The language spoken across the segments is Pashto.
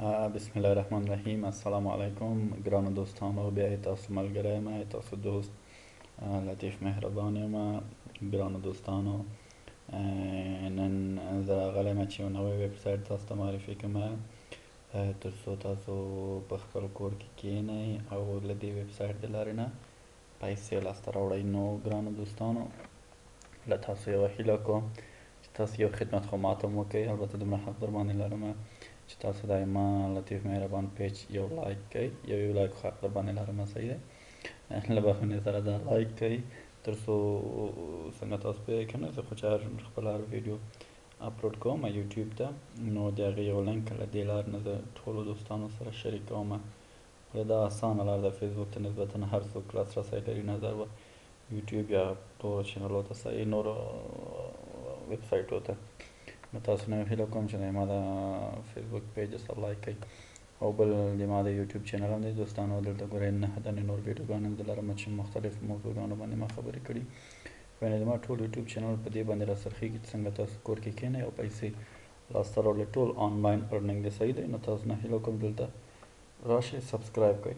بسم الله الرحمن الرحیم. السلام علیکم ګرانو دوستانو، بیا تاسو ملګری یم، تاسو دوست لطیف مهربان یم. ګرانو دوستانو، نن زه راغلی یم چې یو نوی ویب سایټ تاسو ته معرفي کړم، تر څو تاسو په خپل کور کې کینئ او له دې ویب سایټ د لارې نه پیسې لاسته راوړئ. نو ګرانو دوستانو، له تاسو یوه هیله کوم چې تاسو یو خدمت خو ماته هم وکړئ، البته دومره حق در باندې لرم چې تاسو د ما لطیف مهربان page یو like کړئ، یو like خو حق در باندې لرم، صحیح دی؟ له بخښنې سره دا like کړئ تر څو څنګه تاسو پوهېږئ که نه، زه خو چې هر خپله هر ویډیو اپلوډ کوم یوټیوب ته، نو د هغې یو لینک له دې لارې نه زه ټولو دوستانو سره شریکوم. ولې دا اسانه لار ده، فیسبوک ته نسبتا هر څوک لاسرسی لري نظر و یوټیوب یا نورو چینلو ته، صحیح، نورو ویب سایټو ته. نو تاسو نه هیله کوم چې ما د فیسبوک page سره like کړئ، او بل د ما د یوټیوب channel هم دی دوستانو. دلته ګورئ 9 دانې نور ویډیوګانې هم زه لرم چې مختلف موضوعګانو باندې ما خبرې کړي. یعنې زما ټول یوټیوب channel په دې باندې راڅرخېږي چې څنګه تاسو کور کې کښېنئ او پیسې لاسته راوړئ، ټول آنلاین earning دی، صحیح دی؟ نو تاسو نه هیله کوم دلته راشئ، subscribe کړئ.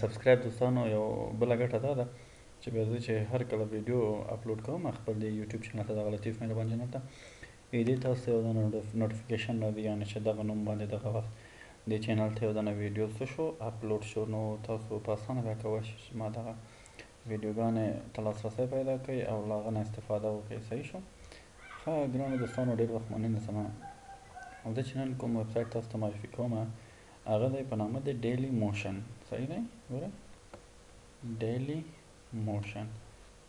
Subscribe دوستانو یو بله ګټه دا ده چې بیا زه چې هر کله ویډیو اپلوډ کوم خپل د یوټیوب channel ته، دغه لطیف مهربان channel ته، دې تاسو یو دانه notification راځي، یعنې چې دغه نوم باندې دغه وخت دې channel ته یو دانه ویډیو څه شو، اپلوډ شو. نو تاسو په اسانه بیا کولی شئ چې ما دغه ویډیوګانې ته لاسرسی پیدا کړئ او له هغه نه استفاده وکړئ، صحیح شو؟ ښه ګرانو دوستانو، ډېر وخت مو نه نیسم. زه چې نن کوم ویب سایټ تاسو ته معرفي کوم هغه دی په نامه د ډیلی موشن، صحیح دی؟ ګوره، ډیلی موشن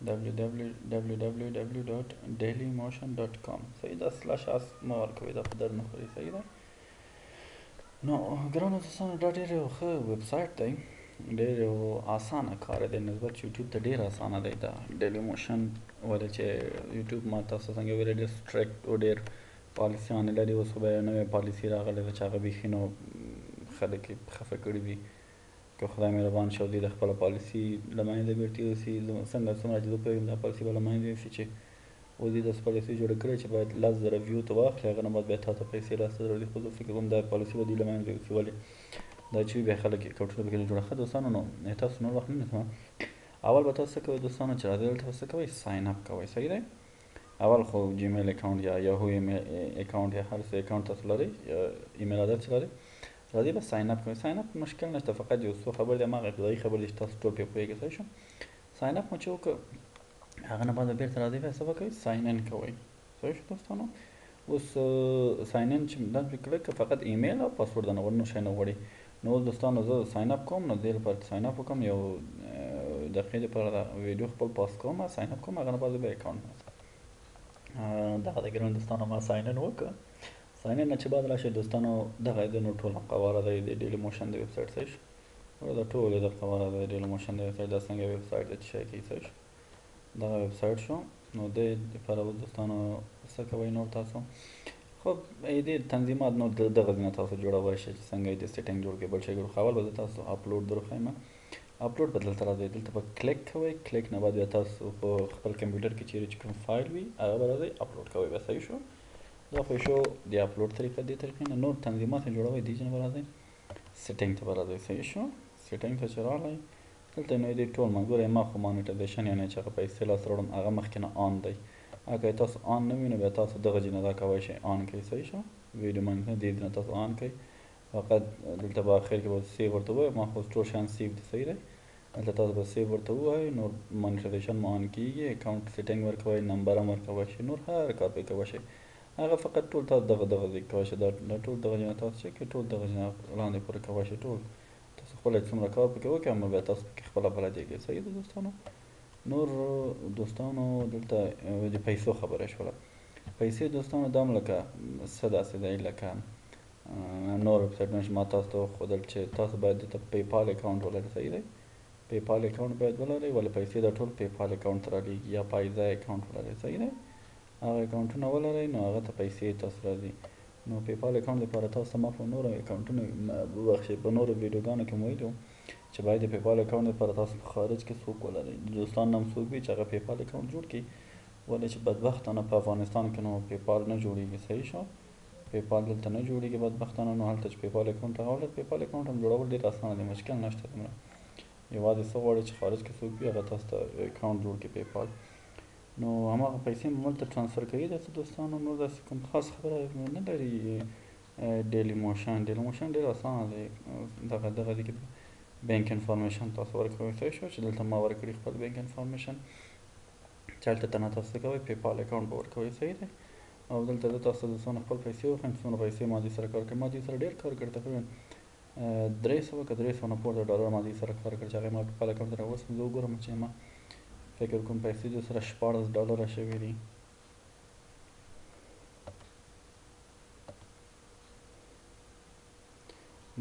www.dailymotion.com، صحیح ده؟ slash اس مه ورکوئ، دا په درد نه خوري، صحیح ده؟ نو ګرانو دوستانو، دا ډېر یو ښه ویب سایټ دی، ډېر یو اسانه کار دی، نسبت یوټیوب ته ډېر اسانه دی دا ډیلی موشن. ولې چې یوټیوب ما تاسو څنګه ویل ډېر strict او ډېر پالیسیانې لري. اوس خو بیا نوې پالیسي راغلې ده چې هغه بیخي نو خلک یې خفه کړي دي. که خدای مهربان شي او دوی د خپله پالیسي له منځه بیرته یوسي، څنګه څومره چې زه پوهېږم دا پالیسي به له منځه یوسي، چې اوس دوی داسې پالیسي جوړه کړې چې باید 10,000 view ته واخلي، هغه نه بعد بیا تا ته پیسې لاسته راوړي. خو زه فکر کوم دا پالیسي به دوی له منځه یوسي، ولې دا چې بیا خلک اکاونټونه پکې نه جوړه. ښه دوستانو، نو تاسو نور وخت نه نیسم. اول به تاسو څه کوئ دوستانو، چې راځئ دلته به څه کوئ، sign up کوئ، صحیح دی؟ اول خو Gmail account یا Yahoo account یا هر څه account تاسو لرئ، email address چې لرئ، راځئ به sign up کوئ. Sign up مشکل نشته، فقط یو څو خبرې دي، هماغه ابتدایي خبرې دي چې تاسو ټول پرې پوهېږئ، صحیح شو؟ Sign up مو چې وکړ، هغه نه بعد بیرته راځئ بیا څه به کوئ، sign in کوئ، صحیح شو دوستانو؟ اوس sign in چې دا پرې کلیک، فقط ایمیل او پاسورډ نه غواړي، نور شی نه غواړي. نو اوس دوستانو زه sign up کوم. نو دې لپاره چې sign up وکړم، یو دقیقې لپاره دا ویډیو خپل pause کوم، sign up کوم، هغه نه بعد بیا account دغه د ګران دوستانو ما sign in وکړ. Sign in نه چې بعد راشي دوستانو، دغه د نو ټول قواره دی د ډیلی موشن د ویب سایټ، صحیح شو؟ دا ټول د قواره دی د ډیلی موشن د ویب سایټ، دا څنګه ویب سایټ دی چې شی کوي، صحیح شو؟ دغه ویب سایټ شو. نو دې لپاره اوس دوستانو څه کوئ نور تاسو؟ خب دې تنظیمات نو دغه ځینه تاسو جوړولی شئ چې څنګه یې د setting جوړ کړئ، بل شی جوړ. خو اول به زه تاسو اپلوډ دروښیم. اپلوډ به دلته راځئ، دلته به کلیک کوئ. کلیک نه بعد بیا تاسو په خپل کمپیوټر کې چیرې چې کوم فایل وي هغه به راځئ اپلوډ کوئ بیا، صحیح شو؟ دا خو شو د اپلوډ طریقه. دې طریقې نه نور تنظیمات یې جوړوئ. دې نه به راځئ setting ته به راځئ، صحیح شو؟ Setting ته چې راغلی دلته نو دې ټول ما ګورئ، ما خو monetization یعنې چې هغه پیسې لاسته راوړم هغه مخکې نه on دی. اګه تاسو on نه وي نو بیا تاسو دغه ځای نه دا کوی شئ on کړئ، صحیح شو؟ ویډیو monetize دې نه تاسو on کړئ. فقط دلته به اخر کې به save ورته ووایي. ما خو ټول شیان save دي، صحیح دی؟ دلته تاسو به save ورته ووایئ، نور monetization مو on کیږي. Account setting ورکوئ، نمبر هم ورکوی شئ، نور هر کار پرې کوی شئ. هغه فقط ټول تاسو دغه دغه ځای کوی شئ، دا ټول دغه ځای تاسو چې ټول دغه ځای لاندې پورې کوی شئ. ټول تاسو خپله څومره کار پکې وکړئ، اما بیا تاسو پکې خپله بلدېږئ، صحیح ده دوستانو؟ نور دوستانو دلته د پیسو خبره شوله. پیسې دوستانو دا هم لکه څه داسې دی لکه نور ویب سایټونه چې ما تاسو ته وښودل چې تاسو باید دلته PayPal account ولرئ، صحیح دی؟ PayPal account باید ولرئ، ولې پیسې دا ټول PayPal account ته رالیږي، یا Payza account ولرئ، صحیح دی؟ هغه اکاونټونه ولرئ نو هغه ته پیسې تاسو راځي. نو PayPal account لپاره تاسو ته ما په نورو اکاونټونو، وبخښئ، په نورو ویډیوګانو کې ویلي چې باید د PayPal account لپاره تاسو په خارج کې څوک ولرئ، د دوستان هم څوک وي چې هغه PayPal account جوړ کړي. ولې چې بدبختانه په افغانستان کې نو PayPal نه جوړیږي. صحیح شو، PayPal دلته نه جوړیږي بدبختانه. نو هلته چې PayPal account راغلی، PayPal account هم جوړول ډېر اسانه دی، مشکل نشته دومره. یوازې څه غواړي چې خارج کې څوک وي هغه تاسو ته account جوړ کړي PayPal، نو هماغه پیسې مو هلته transfer کوي. داسې دوستانو نور داسې کوم خاص خبره نه لري. Dailymotion ډېر اسانه دی. دغه دي کې bank information تاسو ورکوئ. صحیح شو، چې دلته ما ورکړي خپل bank information، چې هلته تنه تاسو کوئ PayPal account به ورکوئ. صحیح دی. او دلته زه تاسو دوستانو خپل پیسې وښیم چې څومره پیسې ما دې سره کار کړی. ما دې سره ډېر کار کړی، تقریبا 300 که 300 نه پورته ډالر ما دې سره کار کړی، چې هغې ما PayPal account ته راوستم. زه وګورم چې ما فکر کوم پیسې دې سره 16 ډالره شوي دي.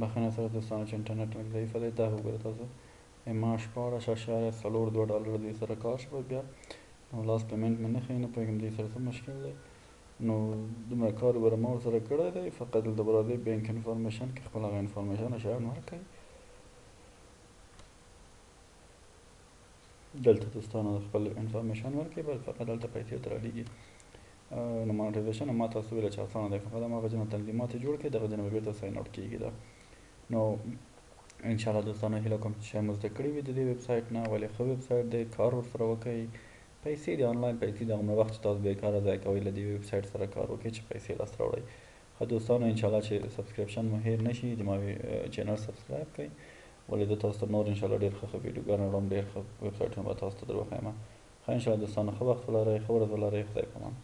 بخښنه سره دوستانو چې انټرنیټ لږ ضعیفه دی. دا وګوره تاسو، ما 16.42 ډالر دې سره کار شوی. بیا نو last payment مې نه ښیي، نه پوهېږم دې سره څه مشکل دی. نو دومره کار وګوره ما ورسره کړی دی. فقط دلته به راځئ bank information کې خپل هغه information شیان ورکوئ. دلته دوستانو خپل information ورکوئ، بس فقط دلته پیسې ورته رالیږي. نو monetization ما تاسو ویله چې اسانه دی، فقط هماغه ځینې تنظیمات یې جوړ کړئ، دغه ځینې به بېرته sign out کېږي دا. نو انشاءالله دوستانو هیله کوم چې شی مو زده کړي وي د دې ویب سایټ نه. ولې ښه ویب سایټ دی، کار ورسره وکړئ. پیسې دي، آنلاین پیسې دي، هغومره وخت چې تاسو بېکاره ځای کوئ له دې ویب سایټ سره کار وکړئ چې پیسې لاسته راوړئ. ښه دوستانو انشاءالله چې subscription مو هېر نه شي، د ما channel subscribe کړئ. ولې زه تاسو ته نور انشاءالله ډېر ښه ښه ویډیوګانې راوړم، ډېر ښه ویب سایټونه به تاسو ته در وښیم. ښه انشاءالله دوستانو ښه وخت ولرئ، ښه ورځ ولرئ، خدای په امان.